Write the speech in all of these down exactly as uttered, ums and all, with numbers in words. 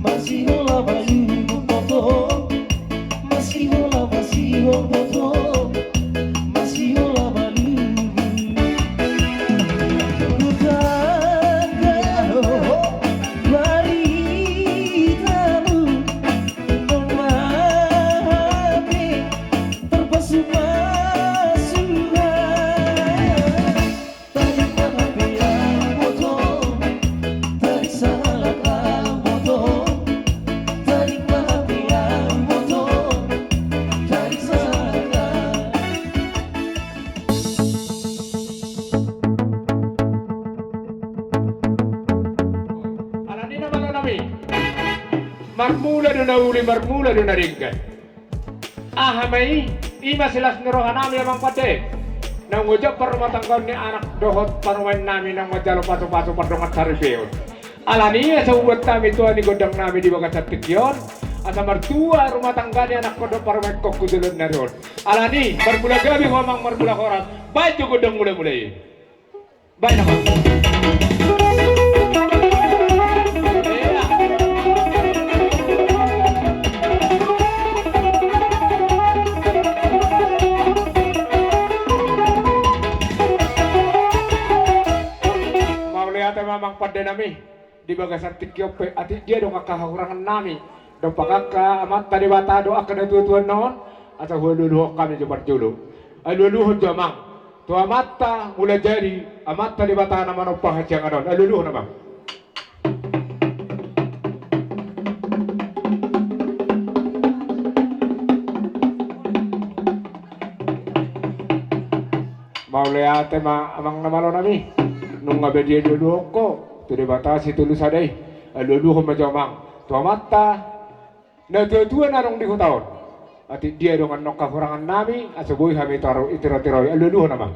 Masihol ma balu, masihol ma balu. Hutangga ho baritamu, nunga hape tarpasupasu. Alani na malo nami. Marmula do na uli, marmula do na denggan. Aha ma i? I ma silas ni roha nami amang pande. Naung ojak parrumatanggaon ni anak dohot parumaen nami naung manjalo pasupasu pardongan saripeon. Alani asa hubuat hami tua ni gondang nami di bagasan tingki on, asa martua rumah tangga ni anakkon dohot parumaenkon tu joloan ni ari on. Alani marmula gabe ho amang, marmula horas. Baen jo gondang mulamula i. Baen amang. Mauliate ma amang pande nami. Di bagasan tingki on pe, atik dia do angka hahurangan nami, dompak angka Amanta Debata dohot angka natuatuana on, asa hualualuhon hami jo parjolo. Alualuhon jo amang tu Amanta Mulajadi, Amanta Debata na manompa hasiangan on. Alualuhon amang. Mauliate ma amang na malo nami. Nunga be dialualuhon ho tu Debata Sitolu Sada i. Alualuhon ma jo amang tu Amanta natuatua na adong di huta on. Atik dia do angka hahurangan nami, asa boi hami taro, itirotiroi. Alualuhon amang.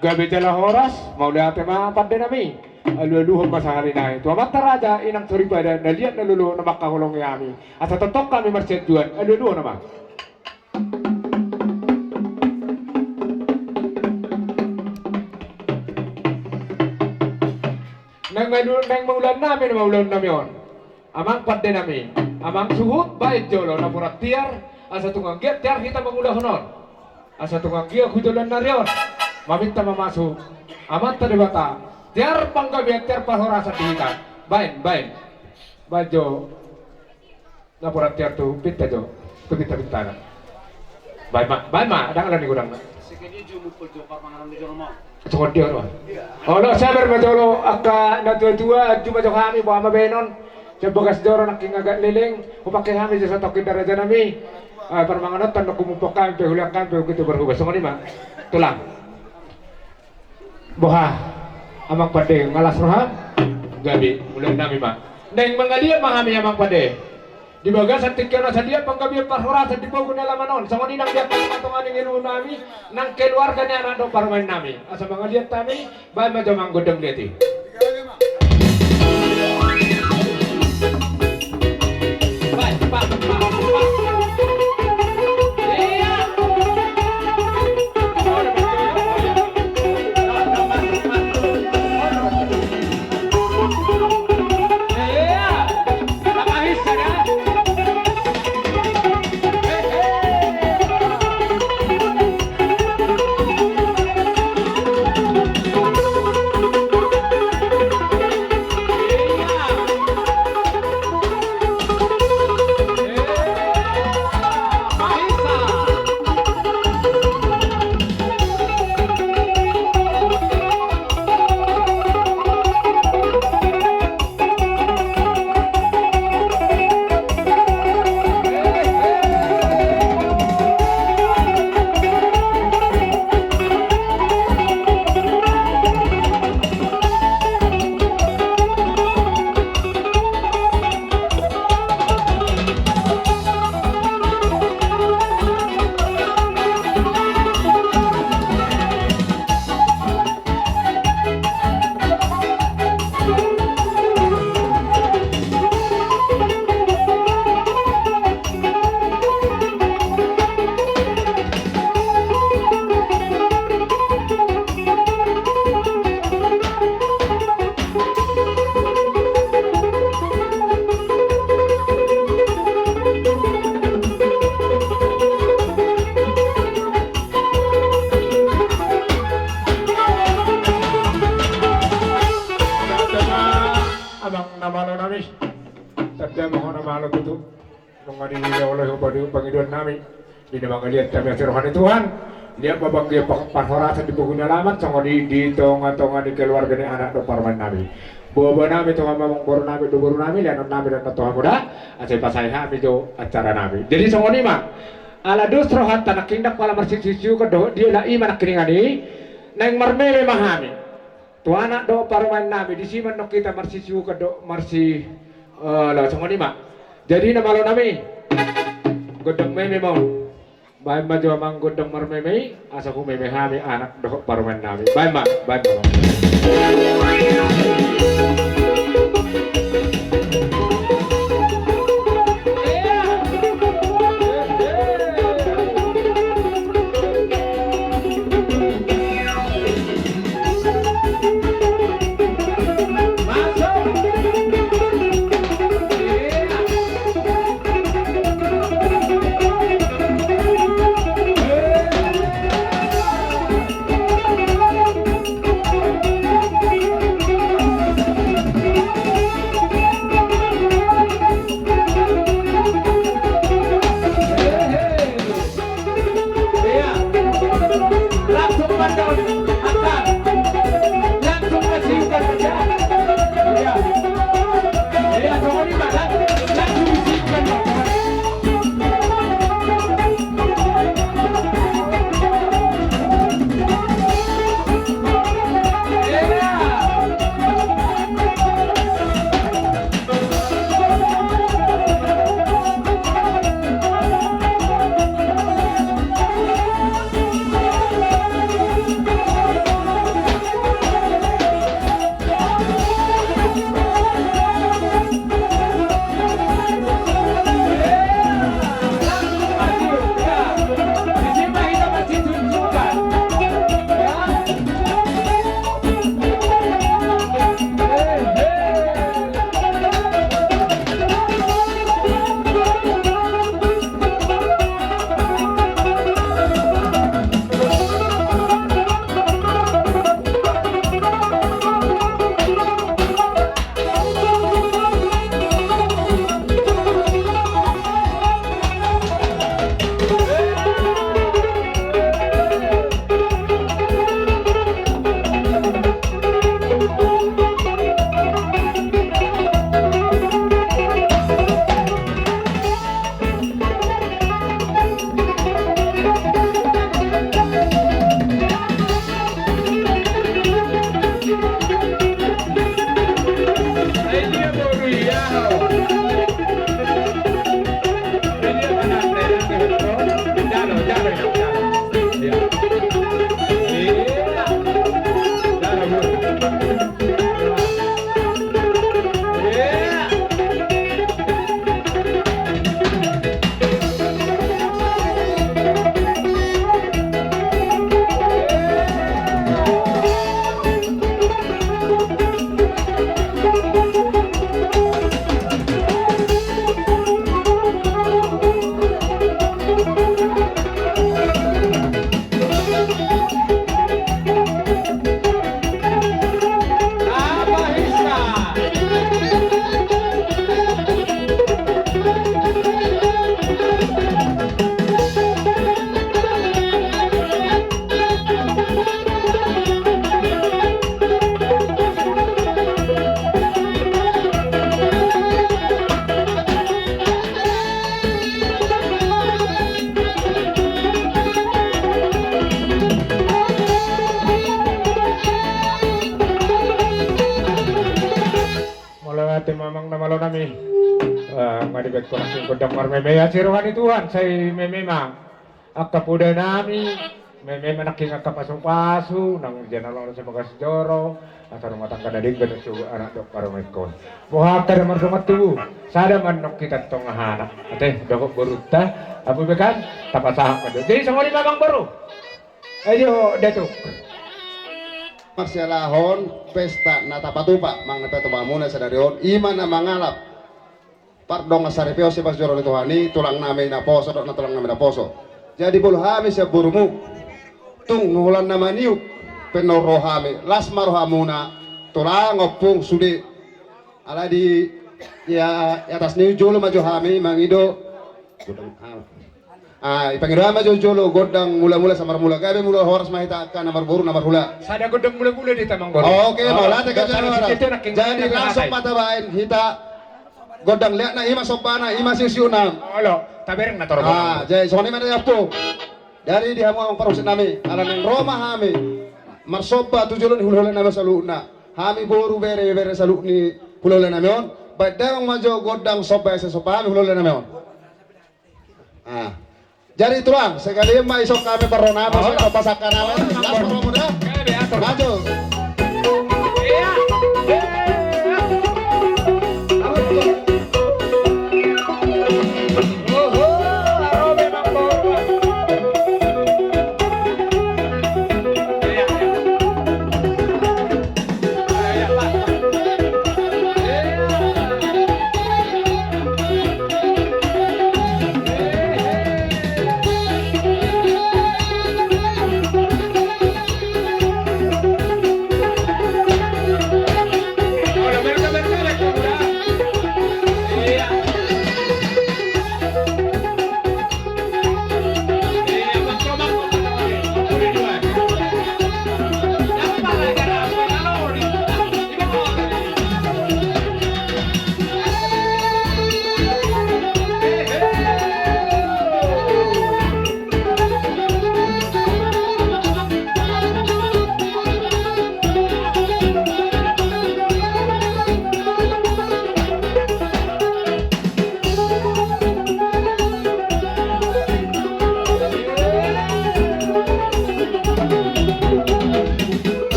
Gabe jala horas, mauliate ma pande nami. Alualuhon ma sahali nai tu amanta raja, inang soripada, na liat na lolo na mangkaholongi hami, asa tongtong hami marsianjuan. Alualuhon amang. Naeng ma ulaon nami, nama ulaon nami on. Amang pande nami, amang suhut, baen jolo napuran tiar, asa tung anggiat tiar hita mangulahon on. Asa tung anggiat tu joloan ni ari on, maminta ma mamasu Amanta Debata tiar panggabean, tiar parhorasan di hita. Baen, baen. Baen jo napuran tiar tu pinta jo, tu pintapintana. Baen ma, baen ma, ndang ala ni godangna. Songon dia do. Olo, sabar ma jolo angka natuatua, anju ma jo hami, boha ma baenon. Sian bagas joro nangkin agak leleng, hupangke hami jo satongkin di raja nami. Ah, parmanganonta nangkin humompon hami pe, hulean hami pe, huhut parhobas. Songon i ma. Tulang. Boha, amang pande, nunga las roham? Gabe, ulaon nami ma. Naeng mangaliat ma hami amang pande. Di bagasan tingki on asa liat panggabean parhorasan di pogu ni alaman on. Songon i nang di angka tongatonga ni ngolu nami, nang keluarga ni anak dohot parumaen nami. Asa mangaliat hami, baen ma jo amang gondang liat i. Tanda ma hona malo tutu. Nunga dioloi ho pangidoan nami. Di na mangaliat hami asi roha ni Tuhan. Liat ma panggiat parhorasan di pogu ni alaman, songon i di tonga-tonga ni keluarga ni anak dohot parumaen nami. Boa-boa nami, tonga mamang boru nami, dohot boru nami, lianon nami dohot na toha muda, asa dipasahat hami jo acara nami. Jadi songon i ma. Ala dos rohanta nangkin, ndang pola marsisiusiukan dohot dia, ala i ma nangkiningan i, naeng marmeme ma hami. Tu anak dohot parumaen nami, disi ma annon hita marsisiukan dohot marsi, eh, ala songon i ma. Jadi na malo nami, gondang meme ma on. Baen ma jo amang gondang marmeme i, asa humeme hami anak dohot parumaen nami. Baen ma, baen ma. Molo ate mamang na malo nami. Ah, nga dibaen ho nangkin gondang marmeme asi roha ni Tuhan, sai meme ma angka poda nami, meme ma nangkin angka pasupasu nang di jana loan, sai bagas joro, asa rumah tangga na denggan tu anak dohot parumaen on. Boha angka da mardongan tubu, sada ma annon hita tongahan, ate dohot borunta, apu bekan, tapasahat ma jo. Jadi songon i ma amang boru. Ayo datuk. Marsialahon pesta na tapatupa, manang na tapatupa muna sadari on, i ma na mangalap pardongan saripeon sian bagas joro ni Tuhan i, tulang nami naposo dohot nantulang nami naposo. Jadi molo hami sian borumu, tung holan na maniuk pe na ro hami, las ma rohamuna, tulang ompung sude. Alai di Ia, i atas ni jolo ma jo hami mangido. Godang, ah. Ah, ipangido hami ma jo jolo gondang mula-mula asa marmula, gabe mula horas ma hita angka na marboru na marhula. Sada gondang mula-mula di hita, Amangboru. Oke, oh, mauliate, gabe mula horas. Jadi langsung ma tabaen hita gondang liatna, i ma sombana, i ma siusiuna. Olo, tabereng na torop. Ah, jadi songon i ma da, Ampu. Dari di hamu amang parmusik nami, ala naeng ro ma hami marsomba tu jolo ni hulahula nami saluhutna. Hami boru, bere, bere saluhut ni hulahula nami on. Baen damang ma jo gondang somba ese somba hami hulahula nami on. Ah. Jadi tulang, sekalian ma ison hami parro nami, oh, ison pasangka nami. Oh, las parromu da. Maju.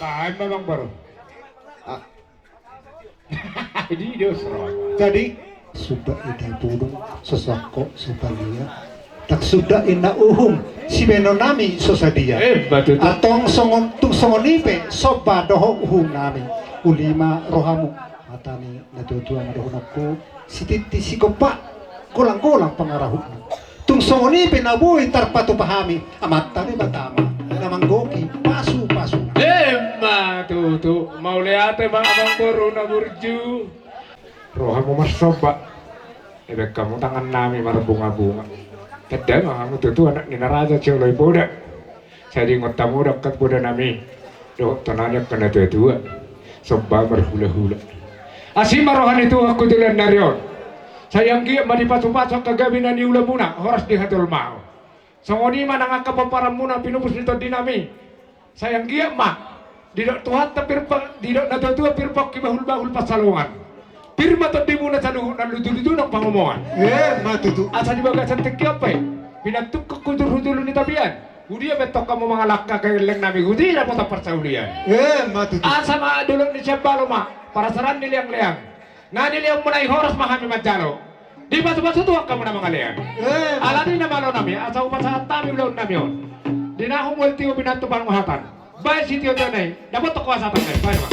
Baen ma, Amangboru. Jadi, dia serah. Jadi, suda inna bulung, so sangkot, so palia. Ndang suda inna uhum, sibahenonnami so sadia. Eh, betul. Antong songon, tung songon i pe somba dohot uhumnami. Uli ma rohamu, hata ni natuatua ma dohononku, sititi sigompa, golanggolang pangarahutna. Tung songon i pe na boi tarpatupa hami, Amanta Debata ma na manggohi pasupasu. Emma tutu, mauliate ma amangboru na burju. Rohamu marsomba, dibahen hamu tangannami marbungabunga. Tanda ma hamu tutu anak ni na raja sioloi poda. Sai diingot hamu do angka podanami dohot tona ni angka natuatua. Somba marhulahula. Asi ma roha ni Tuhan tu joloan ni ari on. Sai anggiat ma dipasupasu angka gabe na niulamuna, horas di hajolmaon. Songon i ma nang angka pomparanmuna pinupus ni tondinami. Sai anggiat ma didok Tuhanta pir pa-, didok natuatua pir pongki bahulbahul pansalongan. Pir ma tondimuna saluhut na lujuluju nang pangomoan. Emma tutu. Asa di bagasan tingki on pe pinantukkon hujur hujulu ni tapian. Hudia pe antong hamu mangalangka gellengnami, hudia dapotan parsaulian. Emma tutu. Asa ma dolok ni siambalo ma parasaran ni leangleang. Na nilehonmuna i horas ma hami manjalo. Dipasupasu Tuhan hamu na mangalean. Emma tutu. Alani i na malonami, asa hupasahat hami ulaonnami on di na humol tio pinantu panguhatan. Baen sitiotio na i, dapotan huasaton na i, baen ma.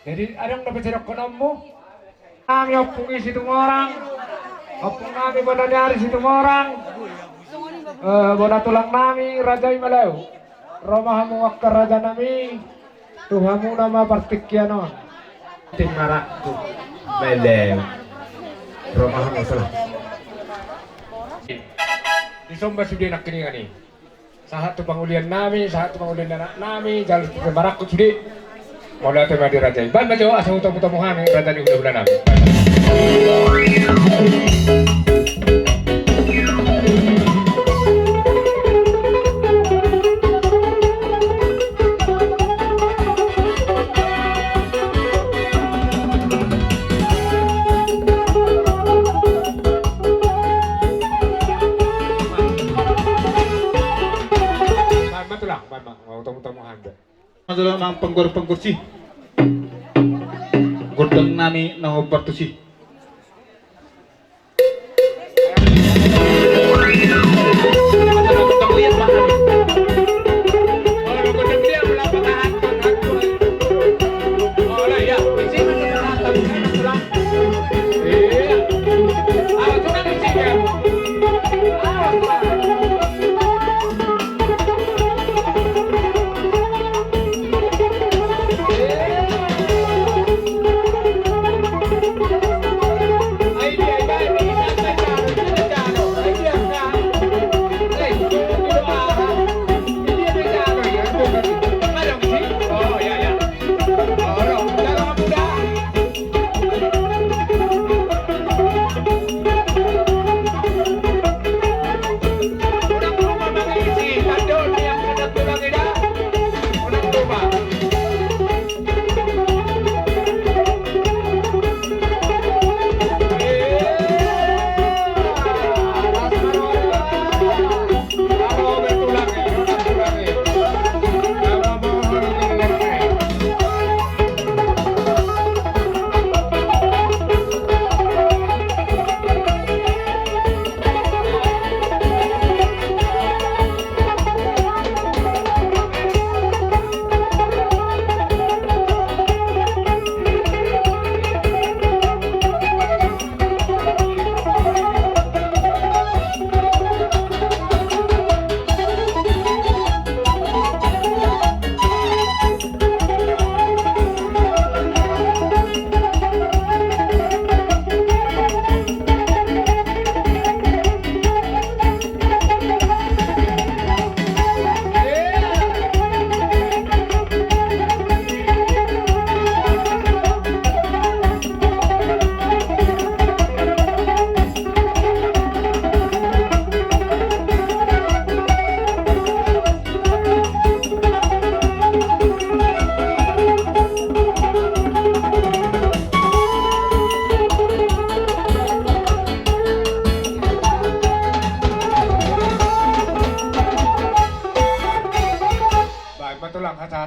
Jadi, adong dope sidohononmu? Nami Ompung i Situmorang, ompung nami Bona ni Ari Situmorang, eh, bona tulang nami Raja i Malau. Ro ma hamu angka raja nami, tu hamuna ma partingkian on. Tim marak tu Malau. Ro ma hamu salah. Disomba sude nangkiningan i. Sahat tu pangulian nami, sahat tu pangulian anak nami, jala tu pembarakku sude. Mauliate ma di raja i. Baen ma jo, asa hutamu-tamu hami, raja ni hulahula nami. Baen ma tulang, baen ma, mau tamu-tamu handa. Masalah nang panggur-panggur si. Gondang nami na hombar tu si.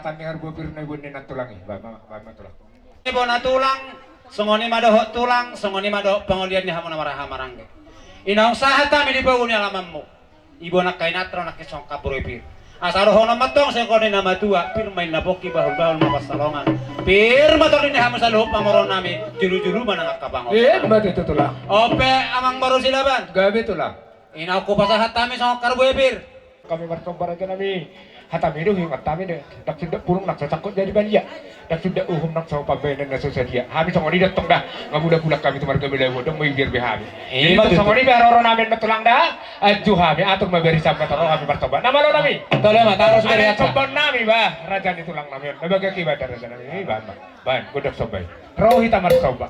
Tandingar bopir na iboan ni na tulang i, ba, ba, ba, tulang. Ibona tulang, songon i ma dohot tulang, songon i ma dohot pangolian ni hamu na marhaha maranggi. I naung sahat hami di pogu ni alamanmu. Ibona angka inanta ro nangkin songon angka bere pir. Asa dohonon ma tong songon na matua, pir ma inna pongki, bahul-bahul ma pansalongan. Pir ma tondi ni hamu saluhut pamoruon nami, julu-julu ma nang angka pangomoan. Eh, mate tu tulang. Ope, amang boru Silaban. Gabe tulang. I naung hupasahat hami songon angka bere pir. Hami martamba raja nami. Hatami do, hingkat hami do. Ndang suda pulung nang so sangkot jadi balian. Ndang suda uhum nang so pambahenan na so sadia. Hami songon i do tong da. Nga bulak-bulak hami tu marga Balawo, ndang mabiar be hami. Jadi songon i be haroro nami on ma tulang da. Anju hami atur ma barisan ma, toro hami martamba. Na malo nami. Tole ma, taros barisan. Somba nami ba, raja ni tulang nami on. Na bagak i ba da raja nami. Ba, ba. Baen, godang somba i. Ro hita marsomba.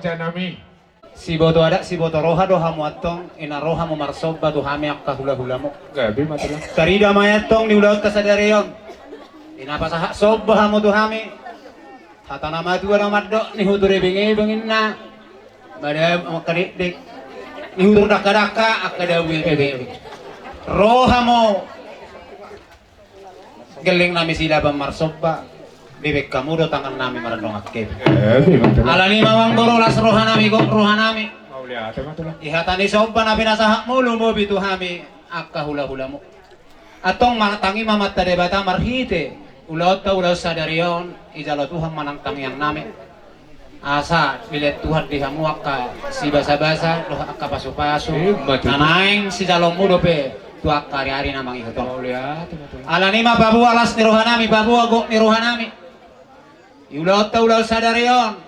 Janami. Siboto adat, siboto roha do hamu antong, ina ro hamu marsomba tu hami angka hulahulamuna. Gabe ma tulang. Tarida ma i antong di ulaonta sadari on. Ina pasahat somba hamu tu hami. Hata na matua do mandok, nihutur ebeng-ebeng inna. Mada angka dekdek. Nihutur dakka-dakka, angka dabu ebeng-ebeng. Ro hamu. Gellengnami silaban marsomba, bebek hamu do tangannami marandong angka i. Eh, memang tulang. Alani i ma amang boru, las rohanami, gok rohanami. Mauliate ma tulang. Di hata ni somba na pinasahatmu lumobi tu hami angka hulahulamuna. Antong martangi ma amanta Debata marhite ulaonta ulaon sadari on, dijalo Tuhan ma nang tangiangnami. Asa dilehon Tuhan di hamu angka sibasabasa dohot angka pasupasu. Eh, ma tutu. Na naeng sijaloonmu dope tu angka ari-ari na mangihut on. Mauliate ma tulang. Alani i ma paboa las ni rohanami, paboa gok ni rohanami. Di ulaonta ulaon sadari on,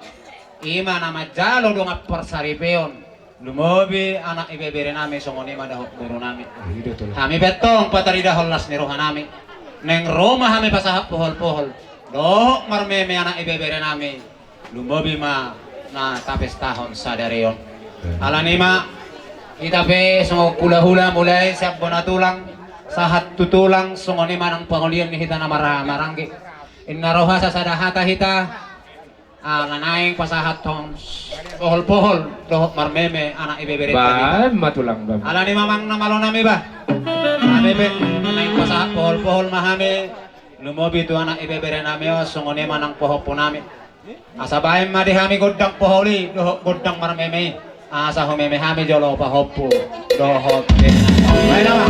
i ma na manjalo dongan parsaripeon. Lumobi anak ibeberenami, songon i ma dohot borunami. Oh, i do tulang. Hami pe antong pataridahon las ni rohanami. Naeng ro ma hami pasahat pohol-pohol dohot marmeme anak ibeberenami. Lumobi ma na tapestahon sadari on. Alani i ma, hita pe songon hulahula, mulai sian bona tulang sahat tu tulang, songon i ma nang pangolian ni hita na mara-, maranggi. Inna roha sasada hata hita, ala naeng pasahathon pohol-pohol dohot marmeme anak ibeberenta. Baen ma tulang, baen. Alani i ma amang na malonami, ba. Hami pe naeng pasahat pohol-pohol ma hami. Lumobi tu anak ibeberenami on, songon i ma nang pahompunami. Asa baen ma di hami gondang pohol i dohot gondang marmeme i. Asa humeme hami jolo pahompu dohot bere. Baen ma.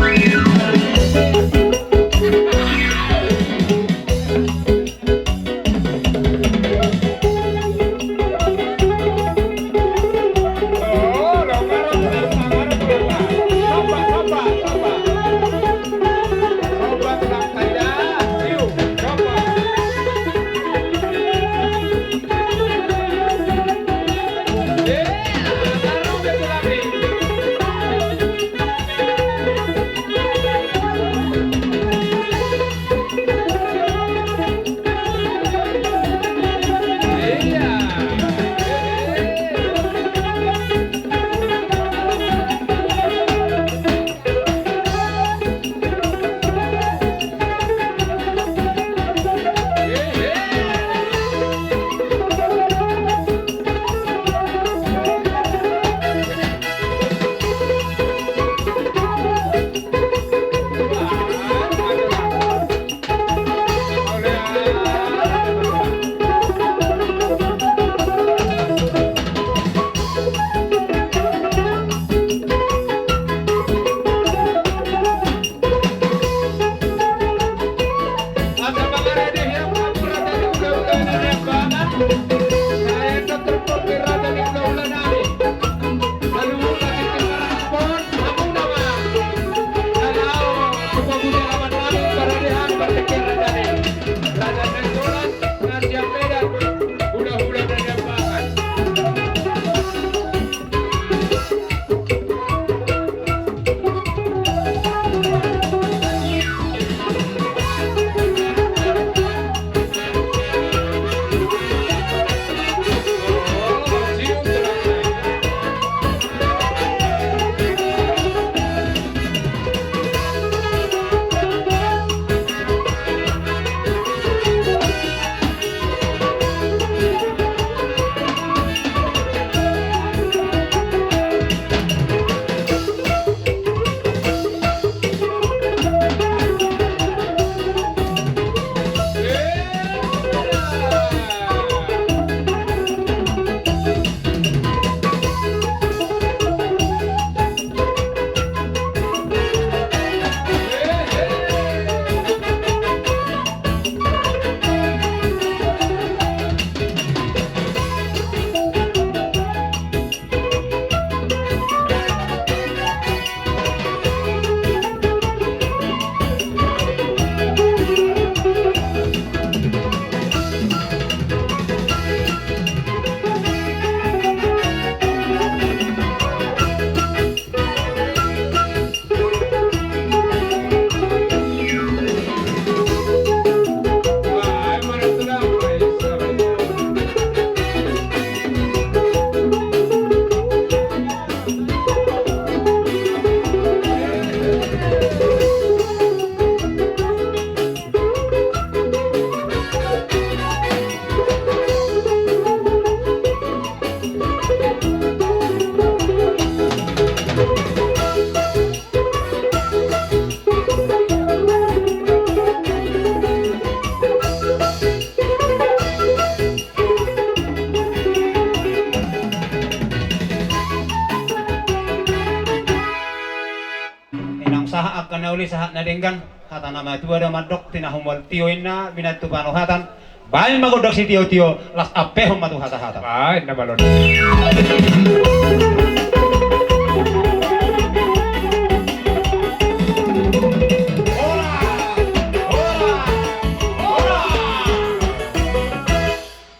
Uli sahat na denggan, hata na matua do mandok, tinahu mual tio inna, binattu panuhatan, baen ma gondang sitiotio, las ampehon ma tu hata-hata. Baen na malo.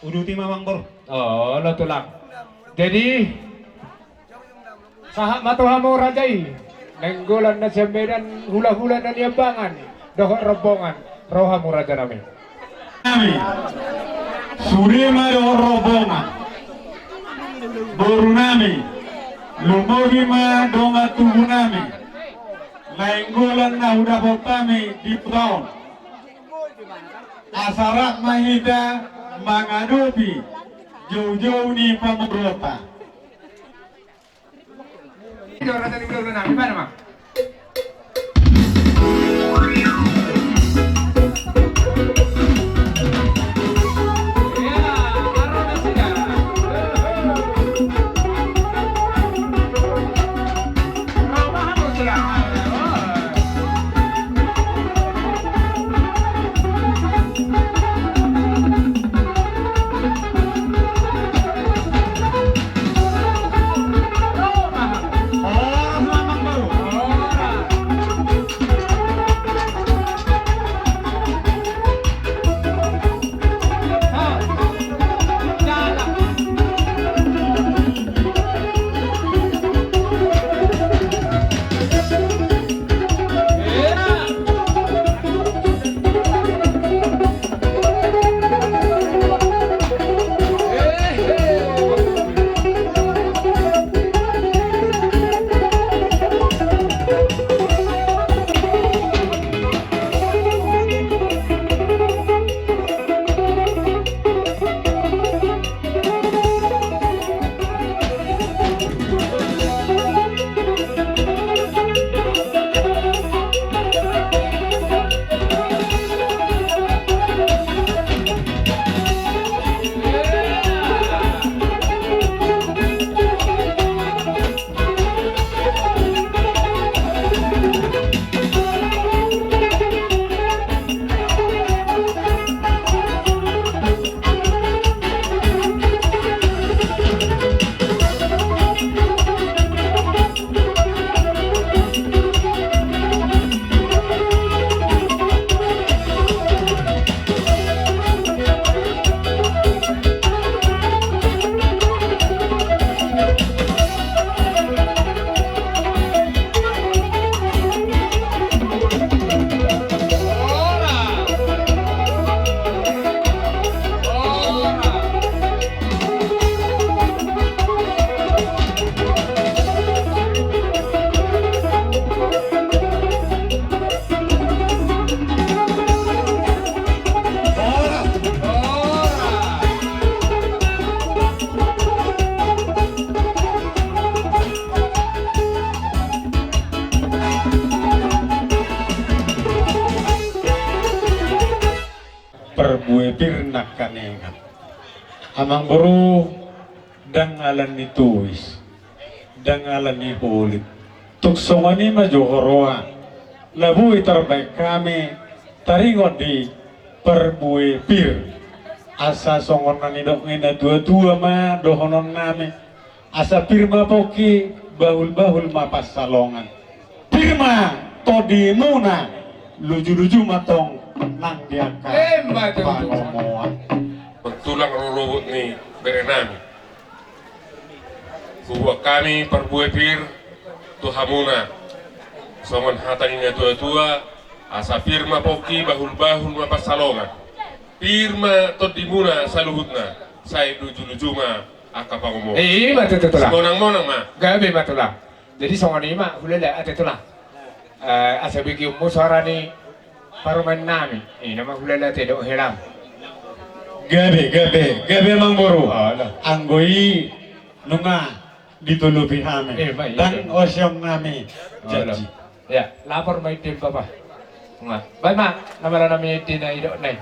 Uduti ma, Amangboru. Olo, Tulang. Jadi, sahat ma tu hamu raja i, nainggolan na sian Medan, hula-hula na niambangan dohot rombongan, ro hamu raja nami. Nami, sude ma dohot rombongan, boru nami, lumobi ma dongan tubu nami, nainggolan na hudapot hami di huta on. Asa rap ma hita mangadopi jou-jou ni pamoruonta. Parbue pir nangkaningan. Amangboru, ndang ala ni tois, ndang ala ni holit. Tung songon i ma jo huroha, na boi tarbaen hami taringot di parbue pir. Asa songon na nidok ni na tua-tua ma dohonon nami. Asa pir ma pongki, bahul-bahul ma pansalongan. Pir ma tondimuna, luju-luju ma tong nang di angka pangomoan. Tulang rorobot ni bere nami. Hubuat hami parbue pir tu hamuna. Songon hata ni na tua-tua, asa pir ma pongki, bahul-bahul ma pansalongan. Pir ma tondimuna saluhutna, sai luju-luju ma angka pangomoan. I ma tutu, Tulang. Simonang-monang ma. Gabe ma, Tulang. Jadi songon i ma hulala ate, Tulang. Eh, asa bege hamu suara ni parumaen nami. I nama hulala ate dohot helam. Gabe, gabe, gabe Amangboru. Anggo i nunga ditolopi hami. Ndang osiong nami janji. Ya, lapor ma i di bapa. Baen ma na mala nami di na idok nai.